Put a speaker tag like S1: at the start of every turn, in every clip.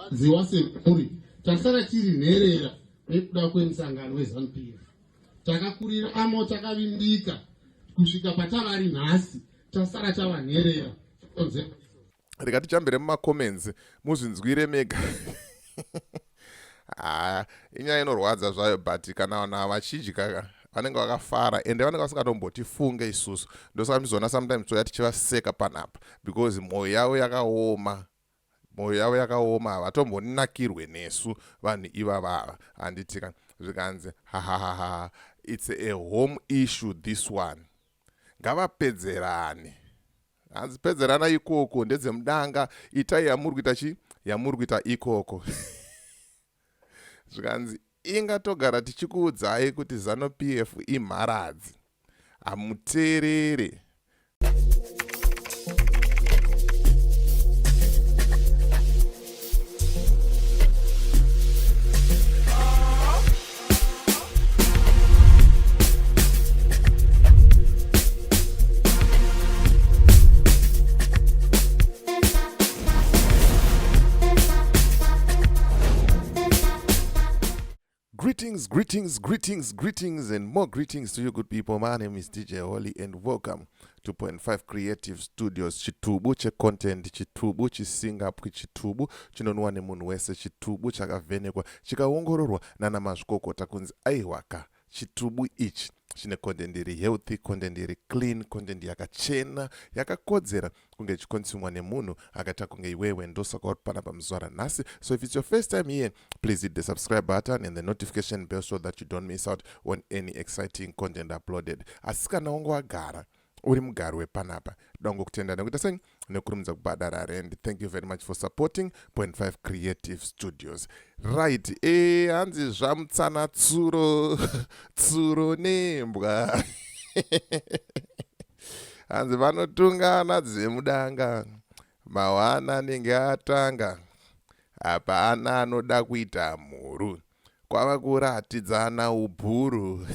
S1: Takarwadziwa semhuri, tasara tiri nherera nekuda kwemusangano weZanu-PF. Takakuriramo takavimbika kusvika patavari nhasi, tasara tava nherera.
S2: Rega tijambire mumacomments muzvinzwire mega. Ah, inyaya inorwadza zvayo, but kana vanhu ava vachidya vanenge vakafara ende vanenge vasingatombotifunge isusu. Ndosaka mizoona sometimes toya tichivaseka panapa because mwoyo yavo yakaoma, mwoyo yavo yakaoma, havatombonakirwe nesu vanhu ivavava, handitika? Zvikanzi hahahaha, it's a home issue this one, ngavapedzerane. Hanzi pedzerana ikoko, ndedzemudanga, itai yamuri kuita chi yamuri kuita ikoko. Zvikanzi inga togara tichikuudzai kuti ZANU PF imharadzi, hamuteerere. Greetings, greetings, greetings, greetings, and more greetings to you good people. My name is DJ Holly and welcome to Point 5 Creative Studios. Chitubu checontent, chitubu chisingapwi, chitubu chinonwa nemunhu wese, chitubu chakavhenekwa, chikaongororwa nana mazvikokota kunzi aiwaka, chitubu ichi chine content iri healthy, content iri clean, content yakachena, yakakodzera kunge ichikonsumwa nemunhu akaita kunge iwewe. Ndosaka uri panapa muzuva ranhasi. So if it's your first time here, please hit the subscribe button and the notification bell so that you don't miss out on any exciting content uploaded. Asi kana wange wagara uri mugari wepanapa, dongo kutenda nekuita sei nekurumidza kubhadhara rent. Thank you very much for supporting Point 5 Creative Studios. Right, hanzi zvamutsana tsuro tsuro nembwa, hanzi vanotungana dzemudanga, mawana anenge atanga, hapana anoda kuita mhuru, kwava kuratidzana ubhuru.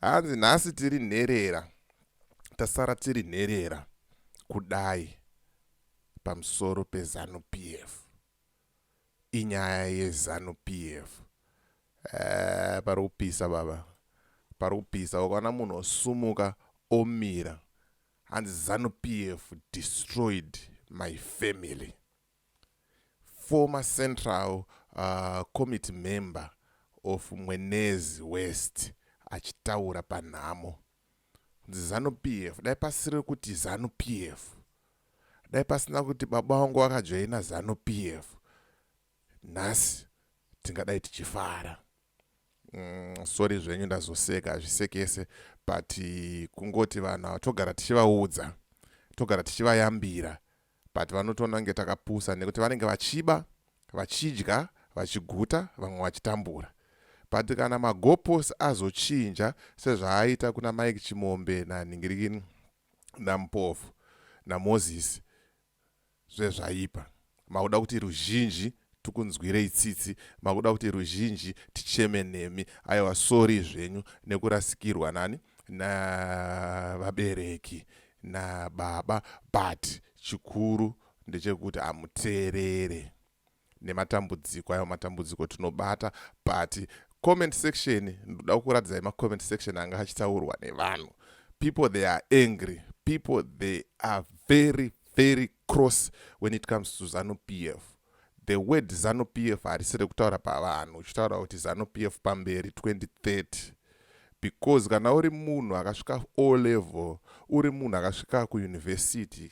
S2: Hanzi nhasi tiri nherera, tasara tiri nherera kudai pamusoro peZANU PF. Inyaya yeZANU PF. Pari kupisa baba, pari kupisa. Ukaona munhu osumuka omira, hanzi ZANU PF destroyed my family. Former Central Committee member of Mwenezi West achitaura panhamo. ZANU PF, dai pasiri kuti ZANU PF, dai pasina kuti baba vangu vakajoina ZANU PF, nhasi tingadai tichifara. Sorry zvenyu ndazoseka, hazvisekese, but kungoti vanhu ava togara tichivaudza, togara tichivayambira, but vanotoona kunge takapusa nekuti vanenge vachiba, vachidya, vachiguta, vamwe vachitambura. But kana magopos azochinja sezvaaita kuna Mike Chimombe naNhingirikini naMpofu naMoses, zvezvaipa makuda kuti ruzhinji tikunzwirei tsitsi, makuda kuti ruzhinji ticheme nemi. Aiwa, sorry zvenyu nekurasikirwa nani navabereki nababa, but chikuru ndechekuti hamuteerere nematambudziko ayo. Matambudziko tinobata, but comment section, ndoda kukuratidzai macomment section anga achitaurwa nevanhu. People, they are angry. People, they are very very cross when it comes to ZANU PF. The word ZANU PF harisi rekutaura pavanhu uchitaura kuti ZANU PF pamberi 2030, because kana uri munhu akasvika O level, uri munhu akasvika kuuniversity,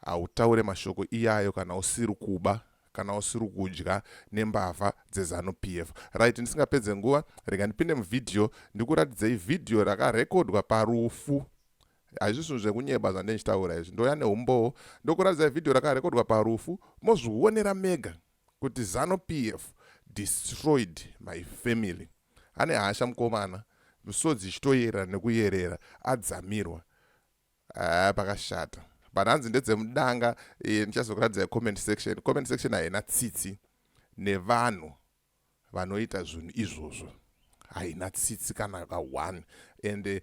S2: hautaure mashoko iyayo kana usiri kuba, kana usiri kudya nembavha dzeZANU PF. Right, ndisingapedze nguva, rega ndipinde muvhidhiyo ndikuratidzei vhidhiyo rakarekodwa parufu. Hazvisi zvinhu zvekunyeba zvandinchitaura izvi, ndoya neumbowo, ndokuratidzai vhidhiyo rakarekodwa parufu, mozvionera mega kuti ZANU PF destroyed my family. Ane hasha mukomana, misodzi ichitoyerera nekuyerera, adzamirwa. Pakashata. But hanzi ndedzemudanga. Ndichazokuratidzai comment section. Comment section haina tsitsi nevanhu vanoita zvinhu izvozvo, haina tsitsi kana ka1. And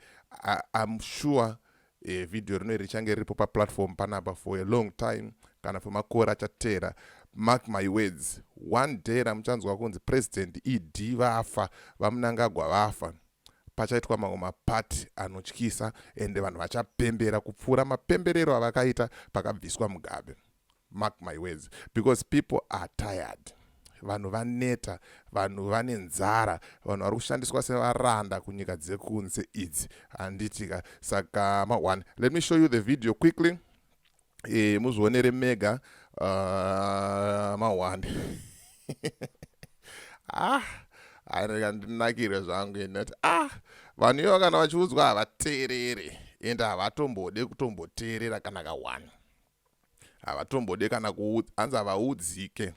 S2: I'm sure video rino richange riripo paplatform panapa for a long time. Kana for makore achateera, mark my words, one day ramuchanzwa kunzi President ED vafa, VaMnangagwa vafa, pachaitwa mamwe mapati anotyisa, ende vanhu vachapembera kupfuura mapemberero avakaita pakabviswa Mugabe. Mark my words, because people are tired. Vanhu vaneta, vanhu vane nzara, vanhu vari kushandiswa sevaranda kunyika dzekunze idzi, handitika? Saka ma1, let me show you the video quickly, muzvionere mega. Ma1, ah, airega ndinakirwe zvangu inoti, ah, vanhu ivo kana vachiudzwa havateerere, ende havatombode kutomboteerera kana ka1, havatombode kana hanzi havaudzike.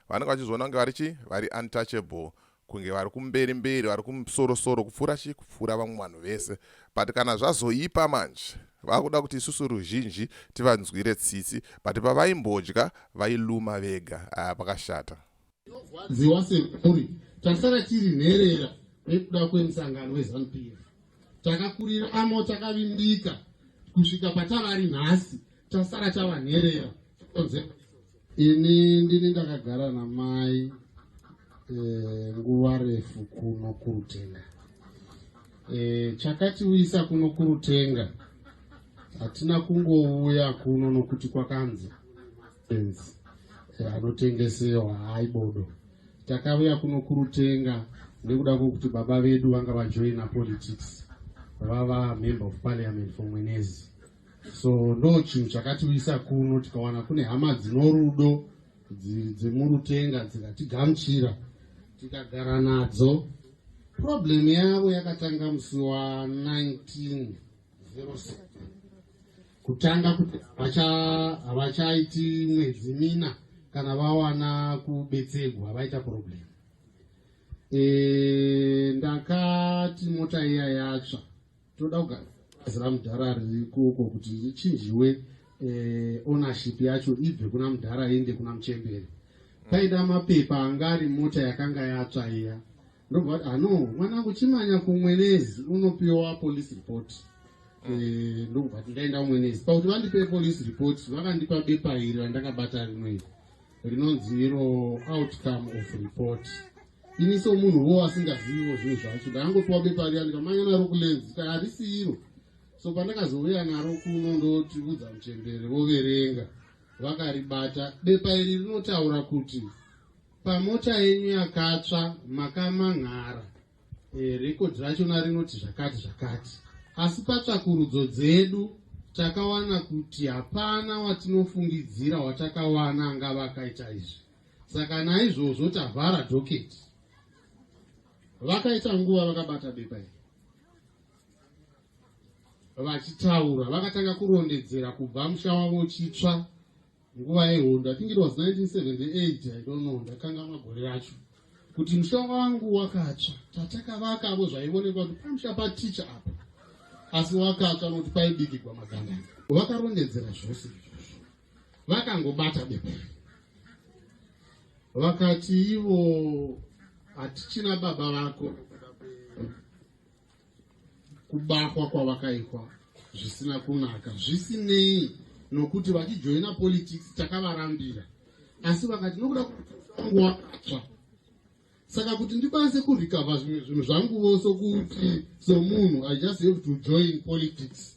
S2: Vanenge vachizviona kunge vari chi vari untouchable, kunge vari kumberi mberi, vari kumusorosoro kupfuura chi kupfuura vamwe vanhu vese. But kana zvazoipa manje, vakuda kuti isusu ruzhinji tivanzwire tsitsi, but pavaimbodya vailuma vega. Ah, pakashata.
S1: Dziwa semhuri tasara tiri nherera nekuda kwemusangano weZANU PF. Takakuriramo takavimbika kusvika patavari nhasi, tasara tava nherera.
S3: Ini ndini ndakagara namai nguva refu kuno kuRutenga. Chakatiuyisa kuno kuRutenga, hatina kungouya kuno nokuti kwakanzi anotengesewa haibodo. Takauya kuno kuRutenga nekuda kwokuti baba vedu vanga vajoina politics, vava member of parliament for Mwenezi. So ndo chinhu chakatiuyisa kuno. Tikawana kune hama dzinorudo dzemuRutenga, dzikatigamuchira, tikagara nadzo. Problem yavo yakatanga musi wa1907, kutanga kuti havachaiti mwedzi 4 kana vawana kubetsegwa, vaita problem. Ndakati mota iya yatsva, toda kugadzira mudhara riri ikoko kuti ichinjiwe ownership yacho, ibve kuna mudhara iende kuna muchembere. Paida mapepa anga ari mota yakanga yatsva iya. Ndobva kuti, "Ano mwanangu, chimanya kuMwenezi unopiwa police report." Ndokubva ti ndaenda kuMwenezi. Pakuti vandipe police report, vakandipa bepa iri randakabata rino iri, rinonzi iro outcome of report. Ini somunhu wo asingaziviwo zvinhu zvacho, ndakangopiwa bepa riya, ndikamanya naro kuLands, ka harisi iro. So pandakazouya naro kuno, ndotiudza muchembere, voverenga, vakaribata. Bepa iri rinotaura kuti pamota yenyu yakatsva makaman'ara, record rachona rinoti zvakati zvakati, asi patsvakurudzo dzedu takawana kuti hapana watinofungidzira watakawana angava akaita izvi, saka naizvozvo tavhara docket. Vakaita nguva vakabata bepa iri vachitaura, vakatanga kurondedzera kubva musha wavo uchitsva nguva yehondo. I think it was 1978, I don't know, ndakanga magore acho, kuti musha wangu wakatsva, tatakavakavo zvaionekwa kuti pamusha paticha apa, asi wakatsva nokuti paibikigwa magandanga. Vakarondedzera zvose izvozvo vakangobata bepa iri. Vakati ivo hatichina baba vako, kubahwa kwavakaitwa zvisina kunaka, zvisinei nokuti vachijoina politics takavarambira, asi vakati nokuda wangu wakatsva, saka kuti ndikwanise kurecover zvimwe zvinhu zvanguvo sokuti somunhu, I just have to join politics.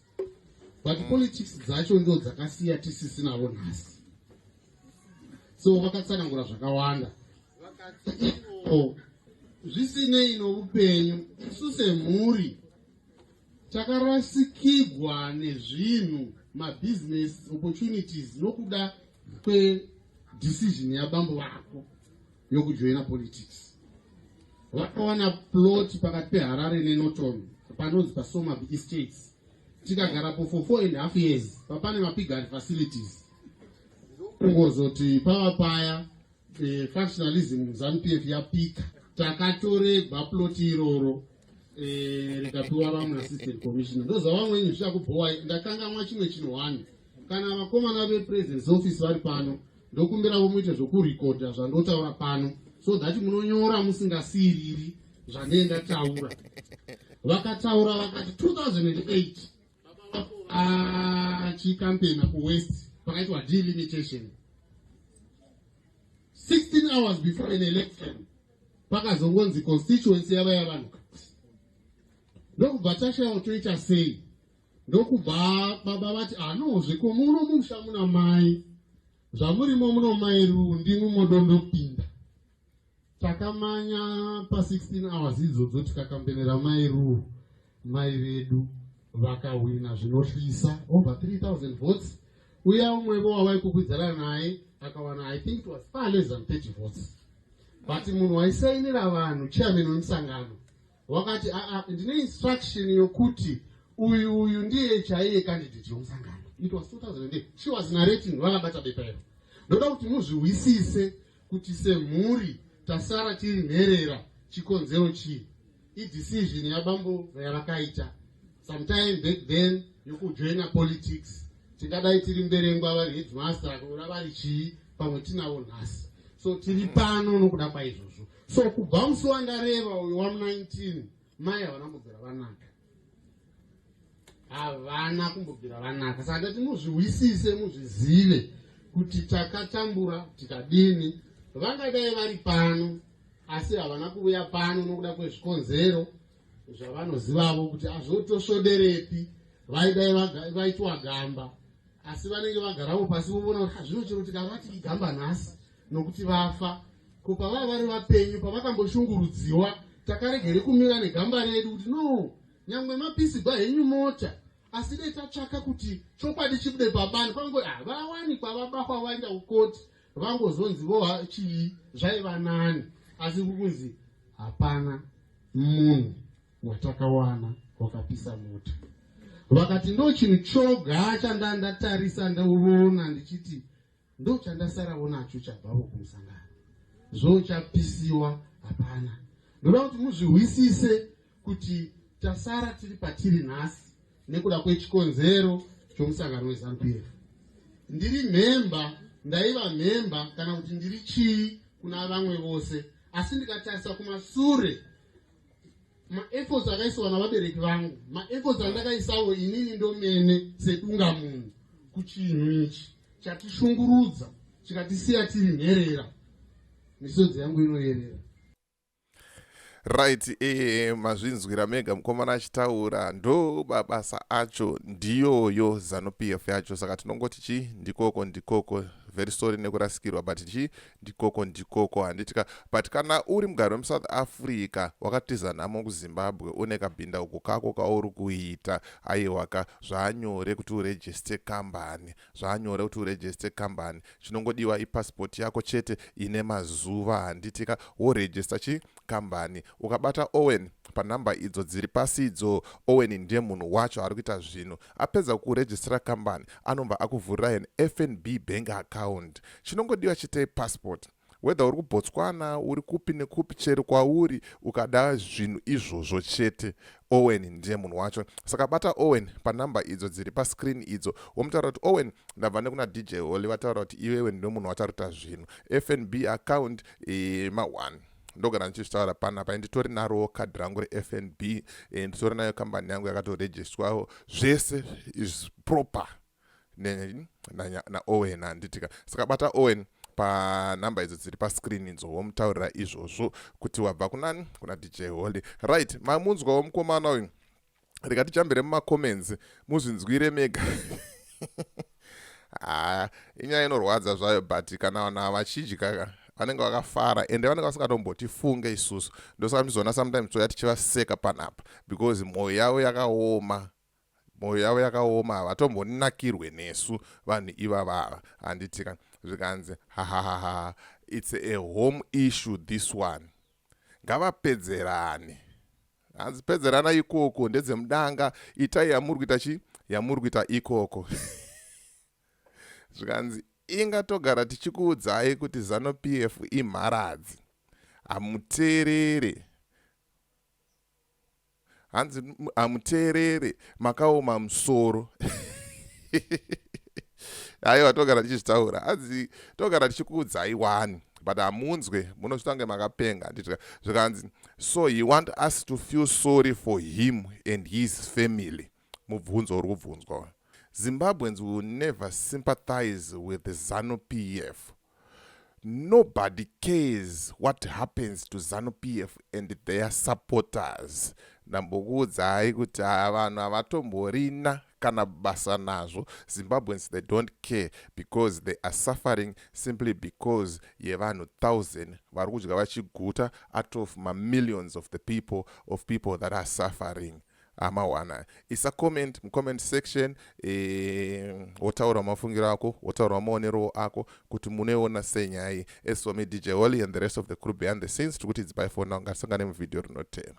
S3: But politics dzacho ndo dzakasiya tisisinavo nhasi. So vakatsanangura zvakawanda, vakati ivo zvisinei noupenyu, isu semhuri takarasikigwa nezvinhu, mabusiness opportunities, nokuda kwedecision yabambo vako yokujoina politics. Vakawana plot pakati peHarare neNorton panonzi paSomaby Estates, tikagarapo for 4.5 years, papane mapigari facilities. Kungozoti pava paya, factionalism ZANU PF yapika, takatoregwa plot iroro, rikapiwa vamwe assistant commissioner. Ndozva vamweni zvichakubhowai. Ndakangamwa chimwe chinhu one. Kana vakomana vepresident's office vari pano, ndokumbiravo muite zvokurekodha zvandotaura pano, so that munonyora musingasiyiriri zvandee ndataura. Vakataura vakati 2008 achikampena kuWest.
S1: Pakaitwa delimitation 16 hours before an election, pakazongonzi constituency yava yavanhukadzi. Ndokubva tashayawo toita sei. Ndokubva baba vati, "Anozve ko muno mumusha muna mai, zvamurimo muno mai Ru, ndimwi modondopinda." Takamanya pa16 hours idzodzo, tikakambenera mai Ru. Mai vedu vakahwina zvinohlisa, over 3000 votes. Uya umwevo wavaikukwidzana naye akawana, I think it was far less than 30 votes. But munhu waisainira vanhu, chairman wemusangano, wakati, "Aa, ndine instruction yokuti uyu uyu ndiye chaiye candidate yomusangano." It was 2008 she was narrating, vakabata bepa iro. Ndoda kuti muzvihwisise kuti semhuri tasara tiri nherera, chikonzero chii? Idecision yabambo yavakaita sometime back then yokujoina politics. Tingadai tiri Mberengwa, vari headmaster, ura vari chii, pamwe tinavo nhasi. So tiri pano nokuda kwaizvozvo. So kubva musi wandareva uyu wa19, mai havana kumbobvira vanaka, havana kumbobvira vanaka. Saka ndati muzvihwisise, muzvizive kuti takatambura tikadini. Vangadai vari pano, asi havana kuuya pano nokuda kwezvikonzero zvavanozivavo kuti azvotosvoderepi. Vaidai vaitwa gamba, asi vanenge vagaravo pasi voona kuti zvino chero tikavati igamba nhasi nokuti vafa, ko pavava vari vapenyu, pavakamboshungurudziwa, takaregere kumira negamba redu kuti no, nyangwe mapisigwa henyu mota, asi dai tatsvaka kuti chokwadi chibude pabani. Kwango vawanikwa vabahwa, vaenda kukoti, vangozonzi voha chii, zvaiva nani. Asi kukunzi hapana munhu watakawana wakapisa mota. Vakati ndo chinhu choga chandandatarisa, ndaona ndichiti ndo chandasarawo nacho chabvavo kumusangano, zvochapisiwa hapana. Ndoda kuti muzvihwisise kuti tasara tiri patiri nhasi nekuda kwechikonzero chomusangano weZANU PF. Ndiri mhemba, ndaiva mhemba kana kuti ndiri chii kuna vamwe vose, asi ndikatarisa kumasure, maefforts akaiswa navabereki vangu, maefforts andakaisawo inini ndomene sedunga munhu kuchinhu ichi chatishungurudza, chikatisiya tiri nherera, misodzi yangu inoyerera.
S2: Right, mazvinzwira mega mukomana achitaura. Ndo mabasa acho, ndiyoyo ZANU PF yacho. Saka tinongoti chi ndikoko ndikoko. Very sorry nekurasikirwa, but chi ndikoko ndikoko, handitika? But kana uri mugari wemuSouth Africa, wakatiza nhamo kuZimbabwe, une kabhinda uko kako kauri kuita, aiwaka, zvaanyore kuti uregister kambani, zvaanyore kuti uregister kambani. Chinongodiwa ipasipoti yako chete ine mazuva, handitika? Woregister chi kambani. Ukabata Owen panhamba idzo dziri pasi idzo, Owen ndiye munhu wacho ari kuita zvinhu. Apedza kuregister kambani, anobva akuvhurira an FNB bank account. Chinongodiwa chete passport. Whether uri kuBotswana, uri kupi nekupi, chero kwauri, ukada zvinhu izvozvo chete, Owen ndiye munhu wacho. Saka bata Owen panhamba idzo dziri pascreen idzo, womutaura kuti, "Owen, ndabva nekuna DJ Holly, vataura kuti iwewe ndiwe munhu wacho ari kuita zvinhu." FNB account, ma1 ndogara ndichizvitaura panapa. Nditori narowo kadhi rangu reFNB, nditori nayo kambani yangu yakatoregisterwawo, zvese is proper naOwen, handitika? Saka bata Owen panhamba idzo dziri pascreen idzo, womutaurira izvozvo kuti wabva kunani? Kuna DJ Holly. Right, mamunzwawo mukomana uyu. Rikatichambire mumacomments muzvinzwire mega. Ha, inyaya inorwadza zvayo, but kana vanhu vachidya vanenge vakafara, ende vanenge vasingatombotifunge isusu. Ndosaka muchizoona sometimes toya tichivaseka panapa, because mwoyo yavo yakaoma, mwoyo yavo yakaoma, havatombonakirwe nesu vanhu ivavava, handitika? Zvikanzi, "Hahahaha, it's a home issue this one, ngavapedzerane." Hanzi pedzerana ikoko, ndedzemudanga, itai yamuri kuita, chi yamuri kuita ikoko. Zvikanzi, "Ingatogara tichikuudzai kuti ZANU PF imharadzi, hamuteerere." Hanzi hamuteerere, makaoma musoro. Aiwa, togara tichizvitaura, hanzi togara tichikuudzai wani, but hamunzwe, munozvita kunge makapenga, handiti? Zvikanzi, "So he want us to feel sorry for him and his family?" Mubvunzo uri kubvunzwa. Zimbabweans will never sympathize with the ZANU PF. Nobody cares what happens to ZANU PF and their supporters. Ndambokuudzai kuti vanhu havatomborina kana basa nazvo. Zimbabweans, they don't care because they are suffering simply because yevanhu 1000 vari kudya vachiguta out of mamillions of the people of people that are suffering. Amawana, isa comment mucomment section, wotaura mafungiro ako, wotaura maonero ako kuti munoiona sei nyaya iyi. As for me, DJ Holly, and the rest of the crew behind the scenes, tikuti it's bye for now. Ngatisangane muvhidhiyo rinotera.